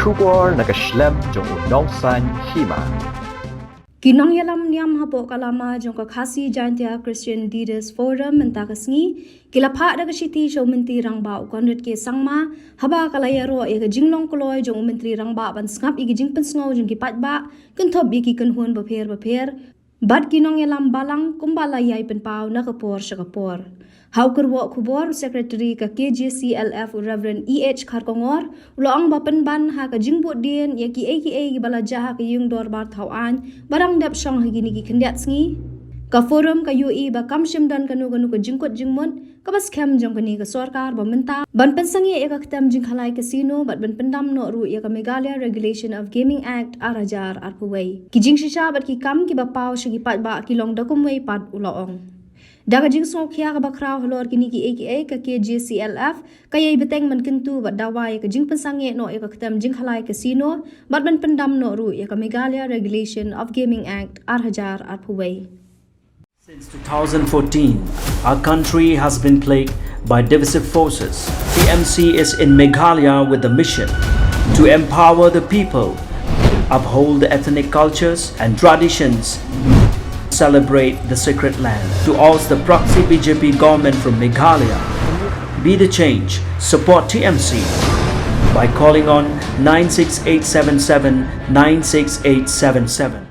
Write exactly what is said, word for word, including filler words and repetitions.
Khubor na ka shlem jong u Nongsaiñ Hima. Ki nongïalam niam hapoh ka lama jong ka Khasi Jaintia Christian Leaders Forum mynta ka sngi ki la phah da ka shithi sha u Myntri Rangbah u Conrad K Sangma, haba ka la ïaroh ïa ka jinglong kloi jong u Myntri Rangbah ban sngap ïa ki jingpynsngew jong ki paidbah kynthup ïa ki kynhun bapher bapher, bad ki nongïalam balang kumba la ïai pynpaw na ka por sha ka por. Ha u kyrwoh khubor, u Secretary ka K J C L F, u Reverend E H Kharkongor, u la ong ba pynban ha ka jingbud dien ïa kiei kiei kiba la jia ha ka ïing dorbar thaw aiñ ba dang dep shong ha kine ki khyndiat sngi, ka Forum ka ïohi ba kam shym don kano kano ka jingkut jingmut kaba skhem jong kane ka sorkar ba mynta ban pynsangeh ïa ka ktem jingkhalai casino bad ban pyndam noh ruh ïa ka Meghalaya Regulation of Gaming Act ar hajar arphew wei. Ki jingshisha bad ki kam kiba paw sha ki paidbah ki long da kumwei pat, u la ong. Da ka jingsngewkhia kaba khraw halor kine kiei kiei, ka K J C L F ka ïai bteng ban kyntu bad dawa ïa ka jingpynsangeh noh ïa ka ktem jingkhalai casino bad ban pyndam noh ruh ïa ka Meghalaya Regulation of Gaming Act ar hajar arphew wei. Since two thousand fourteen, our country has been plagued by divisive forces. T M C is in Meghalaya with the mission to empower the people, uphold the ethnic cultures and traditions, celebrate the sacred land. To oust the proxy B J P government from Meghalaya, be the change, support T M C by calling on nine six eight seven seven nine six eight seven seven.